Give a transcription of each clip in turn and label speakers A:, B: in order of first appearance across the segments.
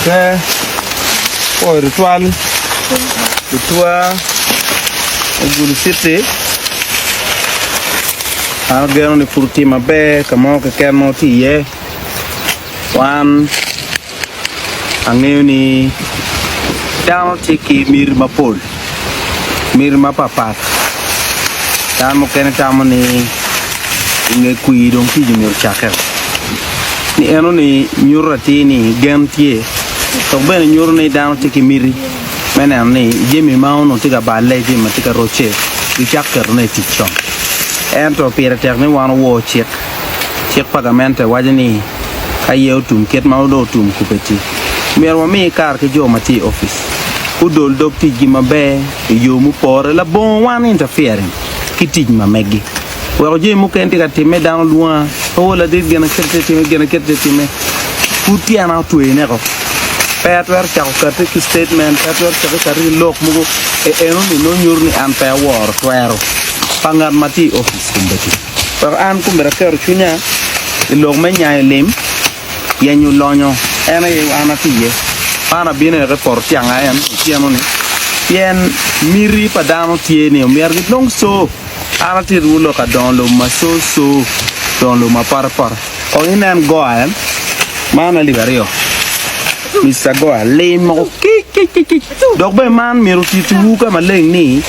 A: Pe apwoyo tutwal lutwa me Gulu City. An ageno ni pud wutye maber ka mo keken ma wutye iye. Wan angeyo ni dano tye ki miti mapol, miti mapatpat. Dano mukene tamo ni i nge kwir dong tic omyero ocakke. Ni eno ni nyuto atir ni gen tye dok bene nyuto ni dano tye ki miti me neno ni jami ma onongo tye ka balle, jami ma tye ka rocce gicak ketone i tic con. Ento pire tek ni wan owor cik. Cik pa gamente waco ni ka ye otum kit ma dong otum kubbe-ci, myero wami kare ki jo ma tye i opic gudol dog ticgi maber i yo mupore labongo wan interfering ki tic ma meggi. Weko jami mukene tye ka timme dano lwonga, oo ladit gin acel tye timme, gin acel tye timme, pud tyena otwene ko. Pe atwero cako kati ki statement, pe atwero cako kati ki lok mogo e eno-ni nongo nyuto ni an pe aworo twero pa ngat ma tye i opic kombeddi. Wek an kombeddi aketo cwinya i lok me nyayo lim, yenyo lonyo, en aye an atye iye. Man abino wek i poto tyanga en otyeno-ni, pien miti pa dano tye ni omyero gidong co. An atittiwu lok ka dongo lobo ma co co, dongo lobo ma pote pote. Kong inen goa en, man alip aryo, Mister Goa, lim moko kic kic kic kic. Dok bene man myero otittiwu ka maleng ni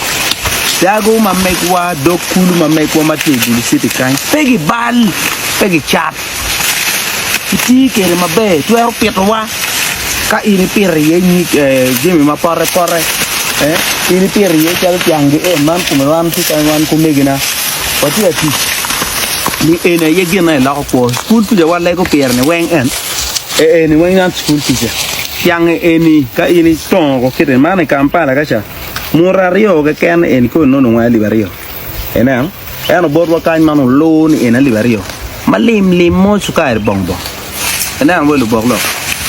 A: dago ma megwa, dog kulu ma megwa ma tye i Gulu City kany pe gibal, pe gicat. Iti kwede maber, twero pitowa. Ka in ipito iye nyig jami ma pote pote, in ipito iye calo tyangi en man kome wan tye kany wan ki omegina watye ka tic ni eni aye gin ma iloko kwo. Cukul pica walego pire ni weng en eni weng an cukul pica tyangi eni ka in itongo ko kite man i Kampala ka ca muto aryo keken eni kong inongo weng alip aryo ineno. Ento botwa kany man olur ni en alip aryo ma lim lim mo cukari bong bong. Ineno wa lubok lok.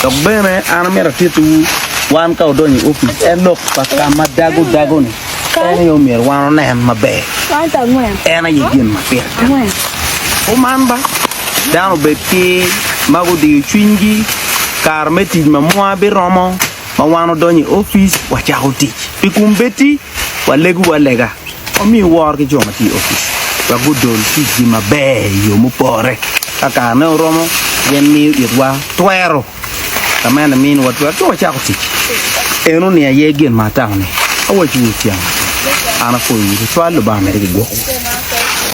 A: Dok bene an amito atittiwu wan ka wudonyo i opic en lok pa ka ma dago dago ni en aye omyero wan onen maber. En aye gin ma pire tek. Kuman ba dano obed ki ma gudiyo cwinygi kare me tic ma mwa biromo ma wan odonyo i opic wacako tic. Pi kombeddi walegowu alega. Wamiyo woro ki jo ma tye i opic wek gudol ticgi maber i yo mupore. Ka karene oromo, gin miyo itwa twero. Ka meno miniwa twero ci wacako tic. Enoni aye gin ma atamo ni awaciwu otyeno. An apwoyowu tutwal, Lubanga medde ki gwokowu.